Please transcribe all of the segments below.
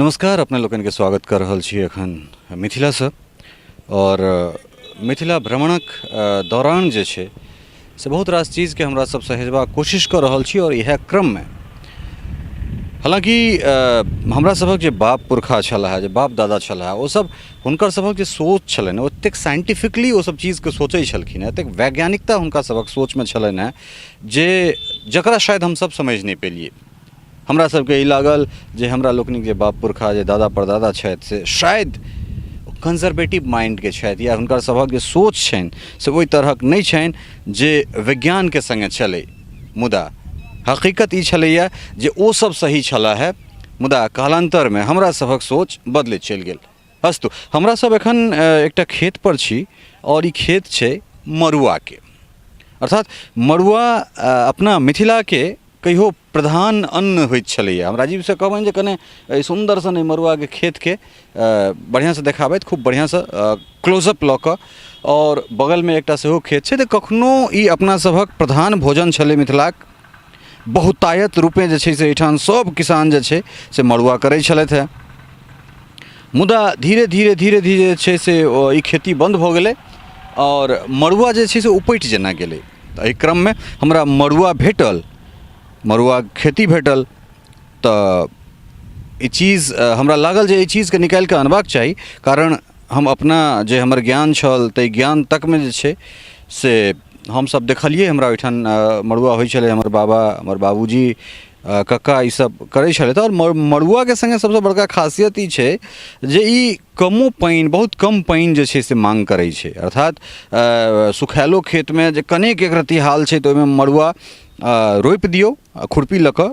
नमस्कार, अपने लोकनिके स्वागत कर रहल छी एखन मिथिलासँ। आओर मिथिला भ्रमणक दौरान जे छै से बहुत रास चीजके हमरा सब सहेजबाक कोशिश कऽ रहल छी। आओर इएह क्रममे हालाँकि हमरा सभक जे बाप पुरखा छलाह, जे बाप दादा छलाह, ओसब हुनकर सभक जे सोच छलनि ओतेक साइंटिफिकली ओसब चीजके सोचै छलखिन हेँ, एतेक वैज्ञानिकता हुनका सभक सोचमे छलनि हेँ जे जकरा शायद हमसब समझि नहि पेलियै। हमरा सबके ई लागल जे हमरा लोकनिक जे बाप पुरखा, जे दादा परदादा छथि, से शायद कंजर्वेटिव माइंडके छथि या हुनकर सभक जे सोच छनि से ओहि तरहक नहि छनि जे विज्ञानके सङ्गे चलै। मुदा हकीकत ई छलैए जे ओ सब सही छलाह हे, मुदा कालान्तरमे हमरा सभक सोच बदलैत चलि गेल। अस्तु, हमरा सब एखन एकटा खेत पर छी आओर ई खेत छै मड़ुआके। अर्थात मड़ुआ अपना मिथिलाके कहियो प्रधान अन्न होइत छलैए। हम राजीवसँ कहबनि जे कने एहि सुन्दर सन एहि मड़ुआके खेतके बढ़िआँसँ देखाबथि, खूब बढ़िआँसँ क्लोजअप लऽ कऽ। आओर बगलमे एकटा सेहो खेत छै। तऽ कखनो ई अपना सभक प्रधान भोजन छलै मिथिलाक। बहुतायत रूपे जे छै से एहिठाम सभ किसान जे छै से मड़ुआ करै छलथि हेँ। मुदा धीरे धीरे धीरे धीरे जे छै से ई खेती बन्द भऽ गेलै आओर मड़ुआ जे छै से उपटि जेना गेलै। तऽ एहि क्रममे हमरा मड़ुआ भेटल, मड़ुआ खेती भेटल, तऽ ई चीज हमरा लागल जे एहि चीजके निकालि कऽ अनबाक चाही। कारण हम अपना जे हमर ज्ञान छल ताहि ज्ञान तकमे जे छै से हमसभ देखलियै, हमरा ओहिठाम मड़ुआ होइ छलै, हमर बाबा, हमर बाबूजी, कक्का ईसभ करै छलथि। आओर मड़ुआके सङ्गे सभसँ बड़का खासियत ई छै जे ई कमो पानि, बहुत कम पानि जे छै से माँग करै छै। अर्थात सुखायलो खेतमे जे कनेक एक रत्ती हाल छै तऽ ओहिमे मड़ुआ रोपि दियौ, खुरपी लऽ कऽ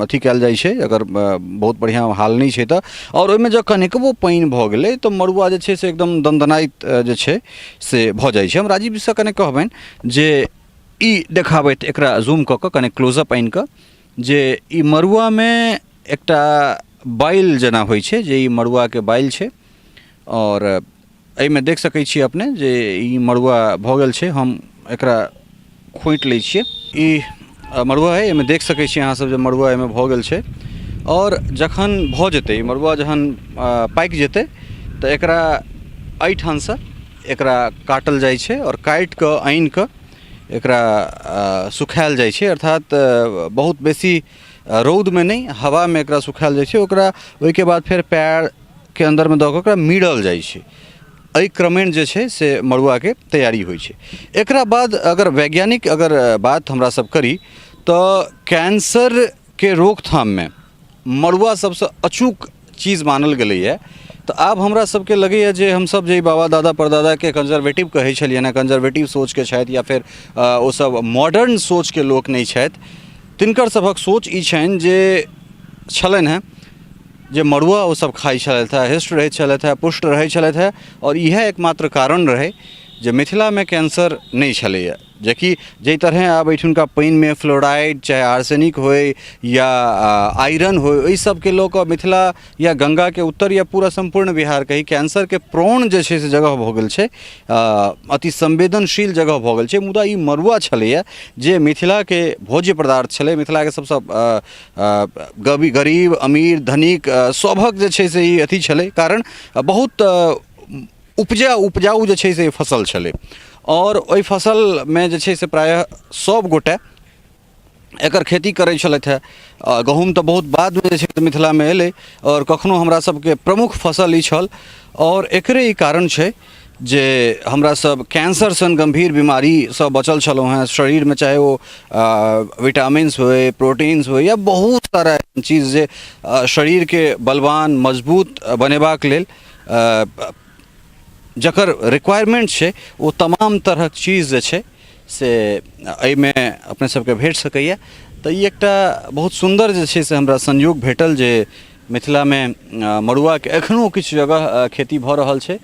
अथी कयल जाइ छै अगर बहुत बढ़िआँ हाल नहि छै तऽ। आओर ओहिमे जँ कनिकबो पानि भऽ गेलै तऽ मड़ुआ जे छै से एकदम दनदनाइत जे छै से भऽ जाइ छै। हम राजीवसँ कने कहबनि जे ई देखाबथि, एकरा जूम कऽ कऽ कने क्लोजअप आनि कऽ, जे ई मड़ुआमे एकटा बाइल जेना होइ छै, जे ई मड़ुआके बाइल छै। आओर एहिमे देख सकै छियै अपने जे ई मड़ुआ भऽ गेल छै। हम एकरा खोँटि लै छियै। ई मड़ुआ अइ, एहिमे देख सकै छियै अहाँसभ जे मड़ुआ एहिमे भऽ गेल छै। आओर जखन भऽ जेतै ई मड़ुआ, जहन पाकि जेतै तऽ एकरा एहिठामसँ एकरा काटल जाइ छै आओर काटि कऽ आनि कऽ एकरा सुखायल जाइ छै। अर्थात बहुत बेसी रौदमे नहि, हवामे एकरा सुखायल जाइ छै। ओकरा ओहिके बाद फेर पएरके अन्दरमे दऽ कऽ ओकरा मीरल जाइ छै। एहि क्रमेण जे छै से मड़ुआके तैयारी होइ छै। एकरा बाद अगर वैज्ञानिक अगर बात हमरा सब करी तऽ कैंसरके रोकथाममे मड़ुआ सबसँ अचूक चीज मानल गेलैए। तऽ आब हमरा सबके लगैए जे हमसब जे बाबा दादा परदादाके कंजर्वेटिव कहै छलियनि हेँ, कंजर्वेटिव सोचके छथि या फेर ओसब मॉडर्न सोचके लोक नहि छथि, तिनकर सभक सोच ई छनि जे छलनि हेँ जे मड़ुआ ओसब खाइ छलथि हेँ, हृष्ट रहै छलथि हेँ, पुष्ट रहै छलथि हेँ। आओर इएह एकमात्र कारण रहै जे मिथिलामे कैंसर नहि छलैए। जेकि जाहि तरहे आब एहिठुनका पानिमे फ्लोराइड चाहे आर्सेनिक होइ या आयरन होइ, ओहि सबके लऽ कऽ मिथिला या गङ्गाके उत्तर या पूरा सम्पूर्ण बिहार कही कैंसरके प्रोन जे छै से जगह भऽ गेल छै, अति संवेदनशील जगह भऽ गेल छै। मुदा ई मड़ुआ छलैए जे मिथिलाके भोज्य पदार्थ छलै। मिथिलाके सबसँ गरीब अमीर धनिक सभक जे छै से ई अथी छलै, कारण बहुत उपजाउ जे छै से फसल छलै। आओर ओहि फसलमे जे छै से प्रायः सभ गोटे एकर खेती करै छलथि हेँ। गहूँम तऽ बहुत बादमे जे छै से मिथिलामे एलै आओर कखनो हमरा सबके प्रमुख फसल ई छल। आओर एकरे ई कारण छै जे हमरा सब कैंसर सन गम्भीर बीमारीसँ बचल छलहुँ हेँ। शरीरमे चाहे ओ विटामिन्स होइ, प्रोटीन्स होइ या बहुत सारा एहन चीज जे शरीरके बलवान मजबूत बनेबाक लेल जकर रिक्वायरमेन्ट छै, ओ तमाम तरहक चीज जे छै से एहिमे अपने सबके भेट सकैए। तऽ ई एकटा बहुत सुन्दर जे छै से हमरा संयोग भेटल जे मिथिलामे मड़ुआके एखनो किछु जगह खेती भऽ रहल छै।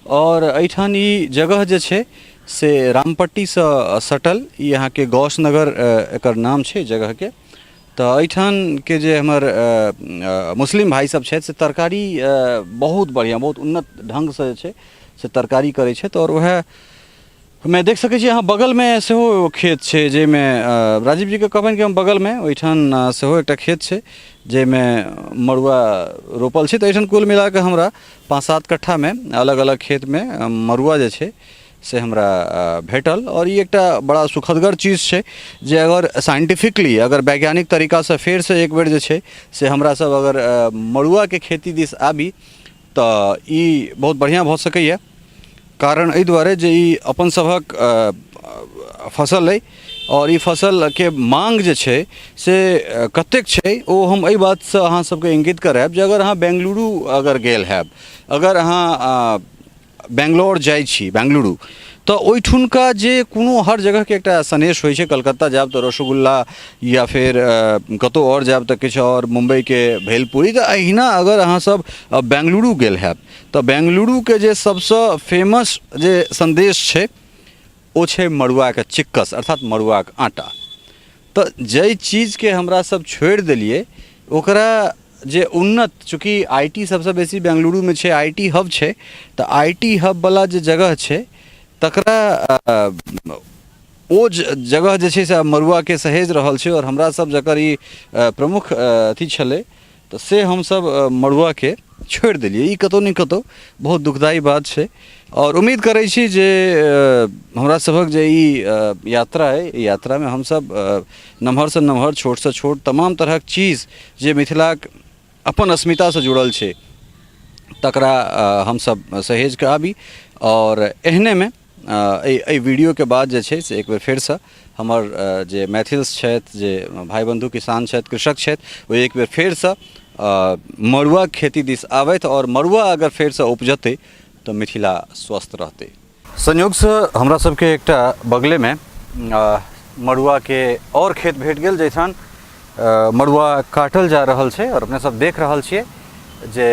आओर एहिठाम ई जगह जे छै से रामपट्टीसँ सटल, ई अहाँके गौसनगर एकर नाम छै जगहके। तऽ एहिठामके जे हमर मुस्लिम भाइ सब छथि से तरकारी बहुत बढ़िआँ, बहुत उन्नत ढङ्गसँ जे छै से तरकारी करै छथि। आओर वएह मे देख सकै छी अहाँ बगलमे सेहो एगो खेत छै जाहिमे राजीव जीके कहबनि कि हम बगलमे ओहिठाम सेहो एकटा खेत छै जाहिमे मड़ुआ रोपल छै। तऽ एहिठाम कुल मिलाकऽ हमरा 5-7 कट्ठामे अलग अलग खेतमे मड़ुआ जे छै से हमरा भेटल। आओर ई एकटा बड़ा सुखदगर चीज छै जे अगर साइंटिफिकली अगर वैज्ञानिक तरीकासँ फेरसँ एक बेर जे छै से हमरा सब अगर मड़ुआके खेती दिस आबी तऽ ई बहुत बढ़िआँ भऽ सकैए। कारण एहि दुआरे जे ई अपन सभक फसल अइ आओर ई फसलके माँग जे छै से कतेक छै ओ हम एहि बातसँ अहाँ सबके इङ्गित करायब जे अगर अहाँ बेंगलुरु अगर गेल हैब, अगर अहाँ बेंगलोर जाइ छी, बेंगलुरु, तऽ ओहिठुनका जे कोनो हर जगहके एकटा सनेश होइ छै। कलकत्ता जायब तऽ रसगुल्ला या फेर कतहु आओर जायब तऽ किछु आओर, मुम्बइके भेलपूरी। तऽ एहिना अगर अहाँसभ बेंगलुरु गेल हैब तऽ बेंगलुरुके जे सबसँ फेमस जे सन्देश छै ओ छै मड़ुआके चिक्कस, अर्थात मड़ुआके आटा। तऽ जाहि चीजके हमरा सब छोड़ि देलियै ओकरा जे उन्नत, चूँकि I T सबसँ बेसी बेंगलुरुमे छै, I T hub छै, तऽ I T हबवला जे जगह छै तकरा ओ जगह जे छै से मड़ुआके सहेज रहल छै। आओर हमरा सब जकर ई प्रमुख अथी छलै तऽ से हमसब मड़ुआके छोड़ि देलियै। ई कतहु ने कतहु बहुत दुखदायी बात छै। आओर उम्मीद करै छी जे हमरा सभक जे ई यात्रा अइ, ई यात्रामे हमसब नमहरसँ नमहर, छोटसँ छोट तमाम तरहक चीज जे मिथिलाक अपन अस्मितासँ जुड़ल छै तकरा हमसब सहेज कऽ आबी। आओर एहनेमे एहि एहि वीडियोके बाद जे छै से एक बेर फेरसँ हमर जे मैथिल्स छथि, जे भाइ बन्धु किसान छथि, कृषक छथि, ओ एक बेर फेरसँ मड़ुआके खेती दिस आबथि। आओर मड़ुआ अगर फेरसँ उपजतै तऽ मिथिला स्वस्थ रहतै। संयोगसँ हमरा सबके एकटा बगलेमे मड़ुआके आओर खेत भेट गेल जाहिठाम मड़ुआ काटल जा रहल छै। आओर अपने सब देख रहल छियै जे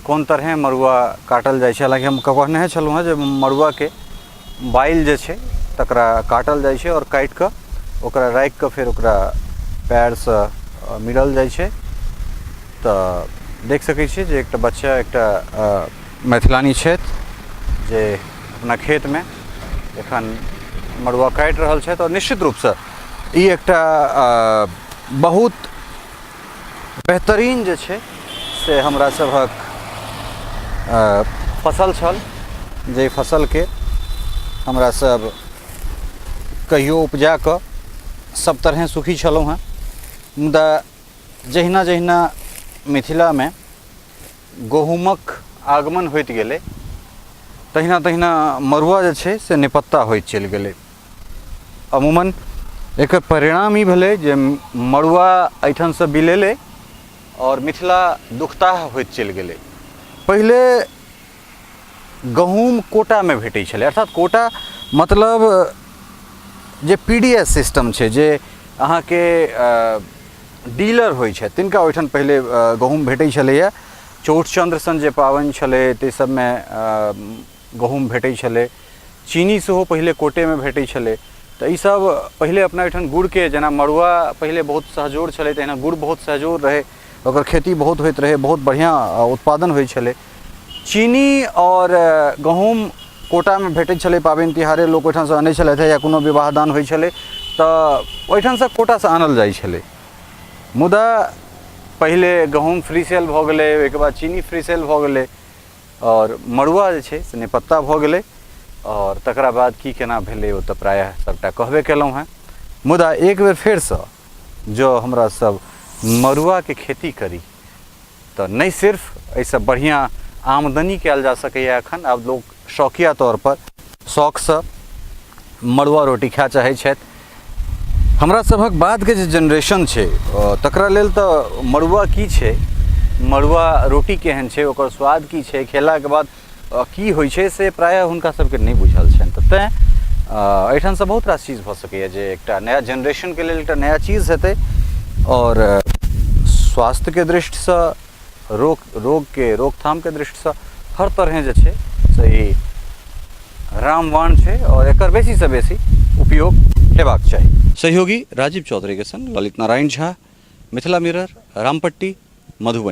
कोन तरहे मड़ुआ काटल जाइ छै। हालाँकि हम कहने छलहुँ हेँ जे मड़ुआके बाइल जे छै तकरा काटल जाइ छै आओर काटि कऽ ओकरा राखि कऽ फेर ओकरा पएरसँ मिलल जाइ छै। तऽ देख सकै छियै जे एकटा बच्चा, एकटा मैथिलानी छथि जे अपना खेतमे एखन मड़ुआ काटि रहल छथि। आओर निश्चित रूपसँ ई एकटा बहुत बेहतरीन जे छै से हमरा सभक फसल छल, जाहि फसलके हमरा सब कहियो उपजा कऽ सब तरहे सुखी छलहुँ हेँ। मुदा जहिना जहिना मिथिलामे गहूमक आगमन होइत गेलै तहिना तहिना मड़ुआ जे छै से निपत्ता होइत चलि गेलै। अमूमन एकर परिणाम ई भेलै जे मड़ुआ एहिठामसँ बिलेलै आओर मिथिला दुखताह होइत चलि गेलै। पहिले गहूँम कोटामे भेटै छलै, अर्थात कोटा मतलब J P D S system छै, जे अहाँके डीलर होइ छथि तिनका ओहिठाम पहिले गहूँम भेटै छलैए। चौठचन्द्र सन जे पाबनि छलै ताहि सबमे गहूँम भेटै छलै। चीनी सेहो पहिले कोटेमे भेटै छलै। तऽ ईसब पहिले अपना ओहिठाम गुड़के जेना मड़ुआ पहिले बहुत सहजोर छलै तहिना गुड़ बहुत सहजोर रहै, ओकर खेती बहुत होइत रहै, बहुत बढ़िआँ उत्पादन होइ छलै। चीनी आओर गहूँम कोटामे भेटै छलै, पाबनि तिहारे लोक ओहिठामसँ अनै छलथि या कोनो विवाह दान होइ छलै तऽ ओहिठामसँ कोटासँ आनल जाइ छलै। मुदा पहिले गहूँम फ्री सेल भऽ गेलै, ओहिके बाद चीनी फ्री सेल भऽ गेलै आओर मड़ुआ जे छै से निपत्ता भऽ गेलै। आओर तकरा बाद की केना भेलै ओ तऽ प्रायः सभटा कहबे केलहुँ हेँ। मुदा एक बेर फेरसँ जँ हमरा सब मड़ुआके खेती करी तऽ नहि सिर्फ एहिसँ बढ़िआँ आमदनी कयल जा सकैए, एखन आब लोक शौकिया तौरपर शौकसँ मड़ुआ रोटी खाय चाहै छथि। हमरा सभक बादके जे जेनरेशन छै तकरा लेल तऽ मड़ुआ की छै, मड़ुआ रोटी केहन छै, ओकर स्वाद की छै, खेलाके बाद की होइ छै से प्रायः हुनका सबके नहि बुझल छनि। तऽ तैँ एहिठामसँ बहुत रास चीज भऽ सकैए जे एकटा नया जेनरेशनके लेल एकटा नया चीज हेतै आओर स्वास्थ्यके दृष्टिसँ, रोगके रोकथामके दृष्टिसँ हर तरहे जे छै से ई रामबाण छै आओर एकर बेसीसँ बेसी उपयोग हेबाक चाही। सहयोगी राजीव चौधरीके संग ललित नारायण झा, मिथिला मिरर, रामपट्टी, मधुबनी।